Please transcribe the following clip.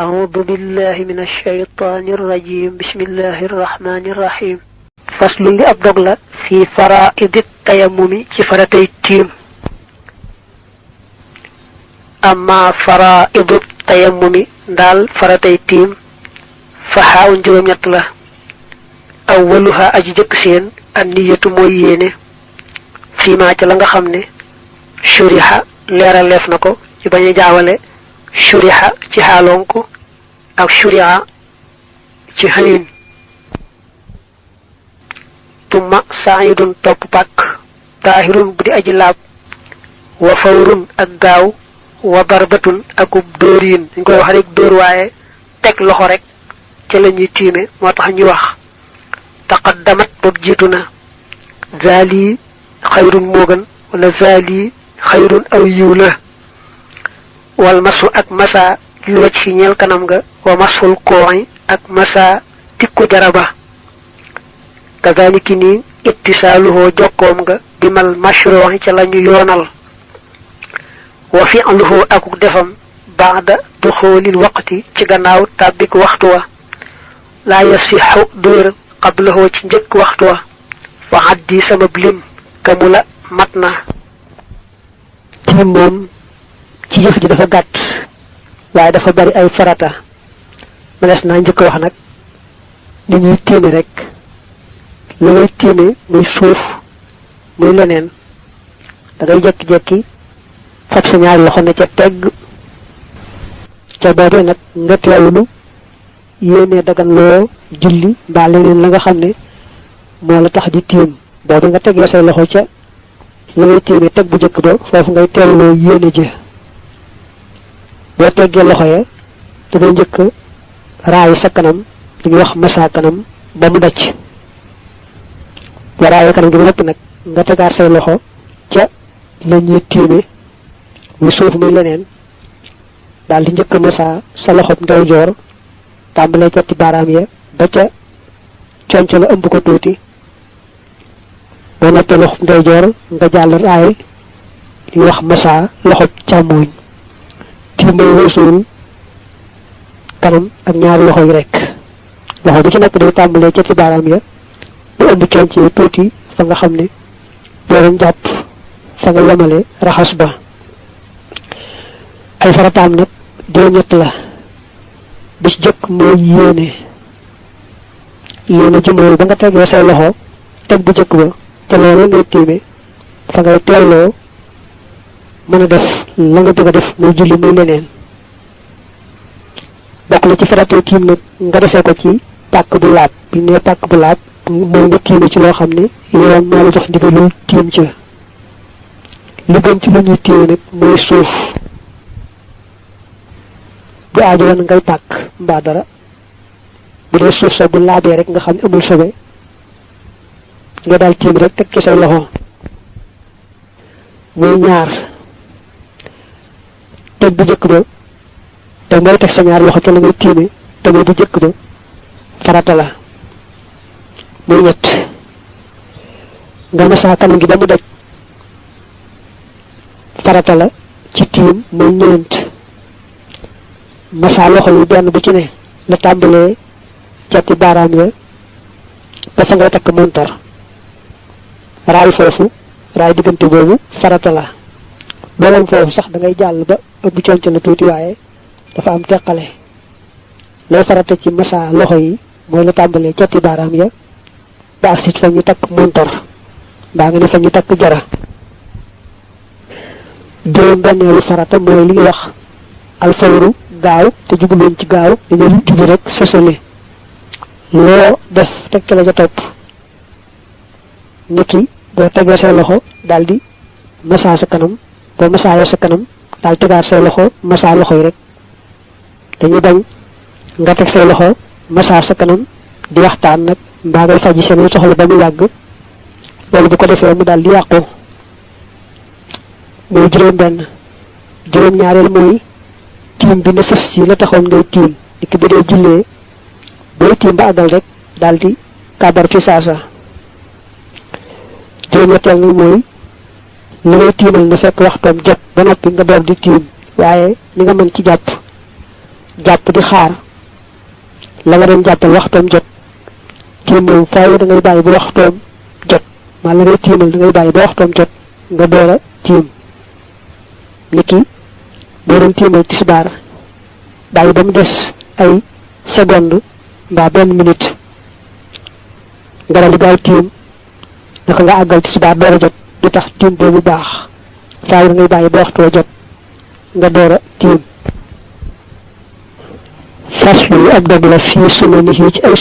أعوذ بالله من الشيطان الرجيم بسم الله الرحمن الرحيم فصل لأبدغ في فرائض التيمم فرتي التيم أما فرائض التيمم دال فرتي التيم فحاو جوم يطلع أولها أججك سين النية مويينه فيما تلنغ خمني شريحة ليرا لفنكو يبني جاولي shuriha ci halonku ak shuriha ci hanin tumma sa'idun top pak tahirun budi aji lab wa fawrun ak gaaw wa darbatun akub dorin ñu koy wax rek dor waye tek loxo rek ci lañuy timé motax ñu wax taqaddamat bob jituna zali khayrun mogan wala zali khayrun aw yula wal masu ak masa lu wacc fi ñeel kanam nga wa masul koy ak masa tikku jaraba kazaliki ni ittisaluhu jokkom nga bimal mashru'i ci lañu yonal wa fi'luhu ak defam ba'da dukhulil waqti ci gannaaw tabik waxtu wa la yasihu dur qablahu ci njëkk waxtu wa fa haddi sabab lim kamula matna ci mom ci jëf ji dafa gàtt waaye dafa bari ay farata mënees naa njëkk wax nag li ñuy tiime rek lu ngay tiime muy suuf muy leneen da ngay jekki-jekki fab sa ñaari loxo ne ca tegg ca boobee nag nga teewlu yéene dagan loo julli mbaa leneen la nga xam ne moo la tax di tiim boobu nga tegee say loxo ca la ngay tiime teg bu jëkk ba foofu ngay teewloo yéene ji boo teggee loxo ya da ngay njëkk raay sa kanam li ñuy wax masa kanam ba mu dacc boo raayee kanam gi ba noppi nag nga tegaat say loxo ca la ñuy tiime muy suuf muy leneen daal di njëkk masa sa loxob ndeyjoor tàmbalee ca ti baaraam ya ba ca conco la ëmb ko tuuti boo noppee loxob ndeyjoor nga jàll raay li ñuy wax masa loxob càmmoñ timbal weesul kanam ak ñaari loxo yi rek loxo bu ci nekk day tàmbalee ca ci baaraam ya bu ëmb conc yi tuuti fa nga xam ne booram jàpp fa nga yemale raxas ba ay farataam nag juróom-ñett la bi ci jëkk mooy yéene ji mooy ba nga tegee say loxo teg bu jëkk ba te loolu ngay tiime fa ngay teelloo mën a def la nga bëgg a def muy julli muy leneen bokk na ci farata tiim nag nga defee ko ci pàkk bu laab bi ne pàkk bu laab mooy nga tiime ci loo xam ne yoon moo la jox ndigalul tiim ci li gën ci lu ñuy tiime nag mooy suuf bu aajo woon ngay pàkk mbaa dara bu dee suuf sa bu laabee rek nga xam ne amul sobe nga daal tiim rek teg ci say loxo muy ñaar teg bu jëkk ba te mooy teg sa ñaar loxo ca la ngay tiime te mooy bu jëkk ba farata la muy ñett nga masaa kanam gi ba mu daj farata la ci tiim muy ñeent masaa loxo yi benn bu ci ne la tàmbalee cati baaraam ya dafa ngay takk montar raay foofu raay diggante boobu farata la boolam foofu sax da ngay jàll ba ëpp conc na tuuti waaye dafa am teqale lay farata ci masa loxo yi mooy la tàmbalee cati baaraam ya ba ak sit fa ñu takk montor mbaa nga ne fa ñu takk jara juróom benneelu farata mooy li ñuy wax alfawru gaaw te jubluñ ci gaaw dañu jubu rek sësale loo def teg ci la ca topp niki boo tegee say loxo daldi masa sa kanam boo masaayee sa kanam daal tegaat say loxo masa loxo yi rek dañu bañ nga teg say loxo masa sa kanam di waxtaan nag mbaa ngay faji seen soxla ba mu yàgg loolu bu ko defee mu daal di yàqu mooy juróom benn juróom ñaareel mooy tiim bi na sës ci la taxoon ngay tiim niki bu dee jullee booy tiim ba àggal rek daal di kàbbar fi saasa juróom ñetteel nag mooy li ngay tiimal na fekk waxtoom jot ba noppi nga door di tiim waaye li nga mën ci jàpp jàpp di xaar la nga doon jàppal waxtoom jot tiim moom faaw da ngay bàyyi ba waxtoom jot maa la ngay tiimal da ngay bàyyi ba waxtoom jot nga door a tiim niki boo doon tiimal tisbaar bàyyi ba mu des ay seconde mbaa benn minute nga dal di gaaw tiim naka nga àggal tisbaar door a jot du tax tiim boobu baax faaw da ngay bàyyi ba waxtoo jot nga door a tiim fas yu ab dog la fii sunna ni ci ay